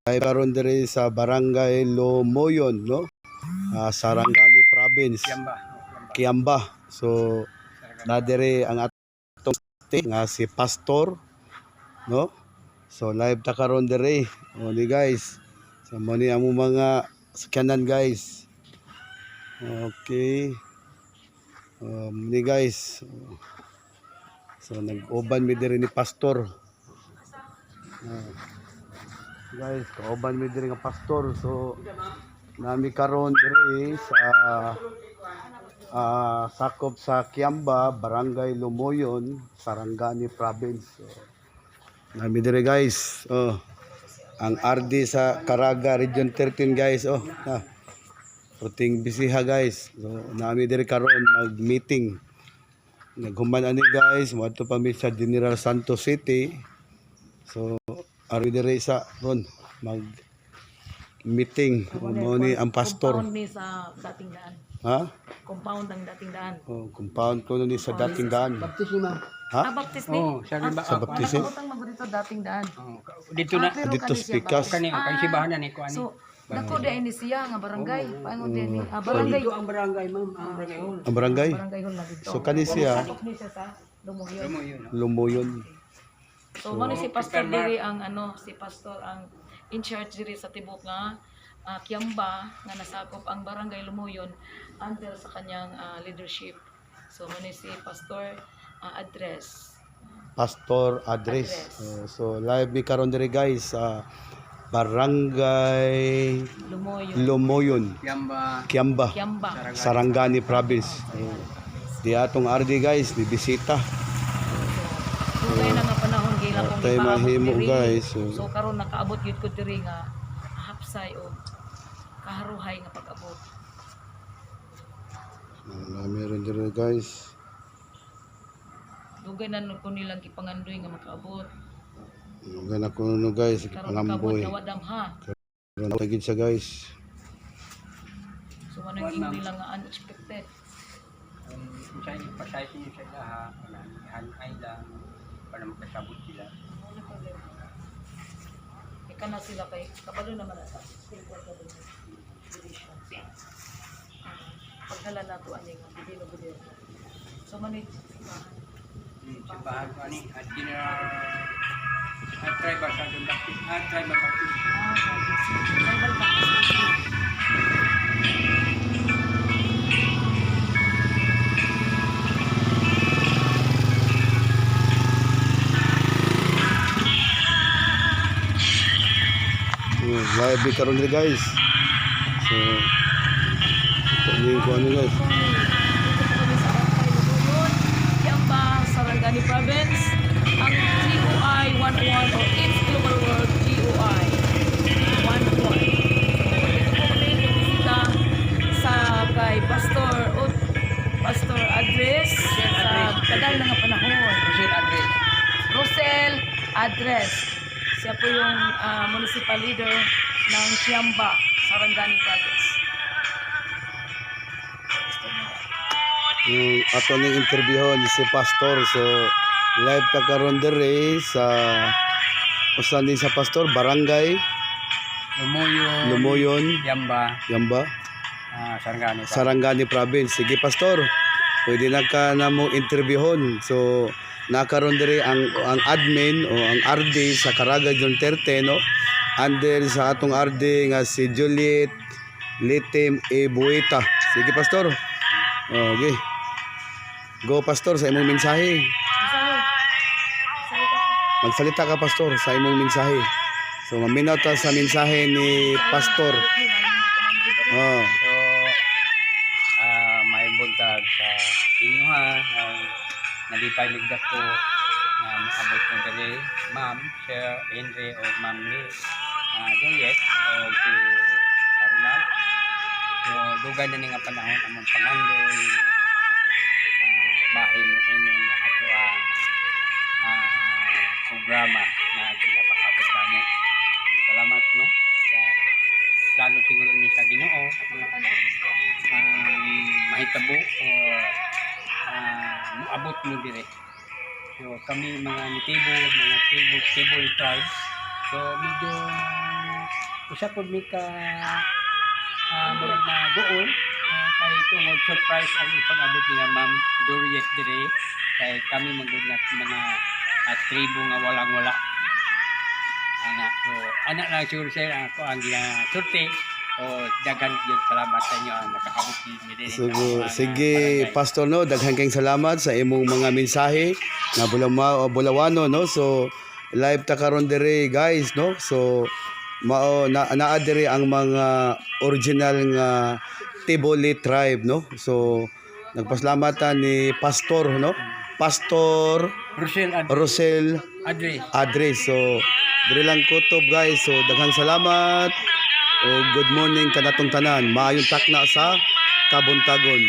Live karon diri sa Barangay Lumoyon, no? Sarangani Province. Kiamba. Kiamba. So na diri ang atong nga si Pastor, no? So live ta karon diri. O ni guys. So mo ni among mga sakyanan, guys. Okay. Ni guys. So nag-uban mi diri ni Pastor. Guys, kauban mi diri nga pastor. So nami karon diri sa sakop sa Kiamba, Barangay Lumoyon, Sarangani Province. So, nami diri, guys. Oh. Ang RD sa Caraga Region 13, guys. Oh. Ah. Perting bisiha, guys. So nami diri karon mag-meeting. Naghuman ani, guys, moadto pa mi sa General Santos City. So ari diri sa ron mag meeting. O, mao ni ang pastor. Compound ni sa dating daan. Ha? Compound ang dating daan. Oh, compound ko ni sa dating daan. Baptist ni ma'am. Ha? Ah, Baptist ni. Oh, sa ba? Sa Baptist? Nakabutang man dito dating daan. Oh, dito na. Ah, pero Dito kani siya speakers. Kani kani simbahan na ni ko ani. So, dako di ni siya nga barangay. Paano di ni? Ah, barangay. Dito ang barangay, ma'am, ang barangay hall. Ang barangay. Barangay hall na dito. So kani siya Sakop ni siya sa Lumoyon. Mo yun. Oh. Lumoyon. So, mao ni si Pastor diri ang ano, si Pastor ang in charge diri sa tibok nga Kiamba nga nasakop ang barangay Lumoyon under sa kanyang leadership. So, mao ni si Pastor address. Pastor address. Address. Oh, so live mi karon diri, guys, sa Barangay Lumoyon. Lumoyon, Kiamba. Kiamba, Kiamba. Sarangani Province. Oh. Di atong RD, guys, ni bisita. So, dugay na nga panahon gila kong Tay gipaabot mahimo, diri. guys. So, So karon nakaabot gyud ko diri nga hapsay o kaharuhay nga pag-abot. Nami rin diri, guys. Dugay na nun ko nilang gipangandoy nga makaabot. Gana ko no, guys, Karon nakaabot pangamboy. na wadam ha. Karon tagid siya, guys. So ano yung ingon nila nga unexpected. Sa ipasay niyo sa ilaha, kanang hanay lang para makasabot sila. Wala problema. Ika na sila kay kabalo naman na sa division. Paghala nato ani nga Divino Gobyerno. So man simbahan. Simbahan ko ani at General at Tribal Southern Baptist, at Tribal Baptist. Ah, Tribal Baptist. Live mi karon diri, guys. So ito ni ko ano, guys. Dito po kami sa Barangay Lubuyon, Kiamba, Sarangani Province. Ang GOI 101 o It's Global World GOI 11. Dito po kami bumisita sa kay Pastor o Pastor Address sa tagal na nga panahon. Rosel Address. Rosel Address. Siya po yung municipal leader ng Kiamba, Sarangani Province. Yung ato ning interviewon si Pastor. So live ta karon diri sa usa ni sa pastor, Barangay Lumoyon. Lumoyon, Kiamba, Yamba, Sarangani. Sarangani Province. Sige, Pastor. Pwede na ka na mo interviewon. So nakaron diri ang admin o ang RD sa Caraga John Terte, no? Under sa atong RD nga si Juliet Litim Ebueta. Sige, Pastor. Okay. Go, Pastor, sa imong mensahe. Mensahe. Salita ka. Magsalita ka, Pastor, sa imong mensahe. So maminaw ta sa mensahe ni Pastor. Oh. So, may buntag sa inyo ha. Nalipay migdak ko na maabot mo diri, Ma'am, Sir Henry o Ma'am Lee, Juliet o si Ronald. So, dugay na ni nga panahon among pangandoy bahin mo ini nga ato ang programa na ginapaabot kamo. So, salamat no sa plano siguro ni sa Ginoo mahitabo o moabot mo dire. So kami mga nitibo, mga tribo, tibol tribe. So medyo Usa pud mi ka murag na duol kay tungod surprise ang ipag-abot niya, Ma'am Doriet, dire kay kami man gud nga mga tribo nga walang wala ana. So ana lang siguro, sir, ang ako ang ginasulti o daghan gyud salamat sa inyo ang nakaabot mi dinhi sa Sige, among, sige barangay. Pastor, no, daghan kayong salamat sa imong mga mensahe nga Bulama, o Bulawano, no. So live ta karon diri, guys, no. So mao na naa diri ang mga original nga Tiboli tribe, no. So nagpasalamatan ni Pastor, no. Pastor Rosel Rosel Adre. Adres. So diri lang kutob, guys. So daghang salamat. O good morning kanatong tanan. Maayong takna sa kabuntagon.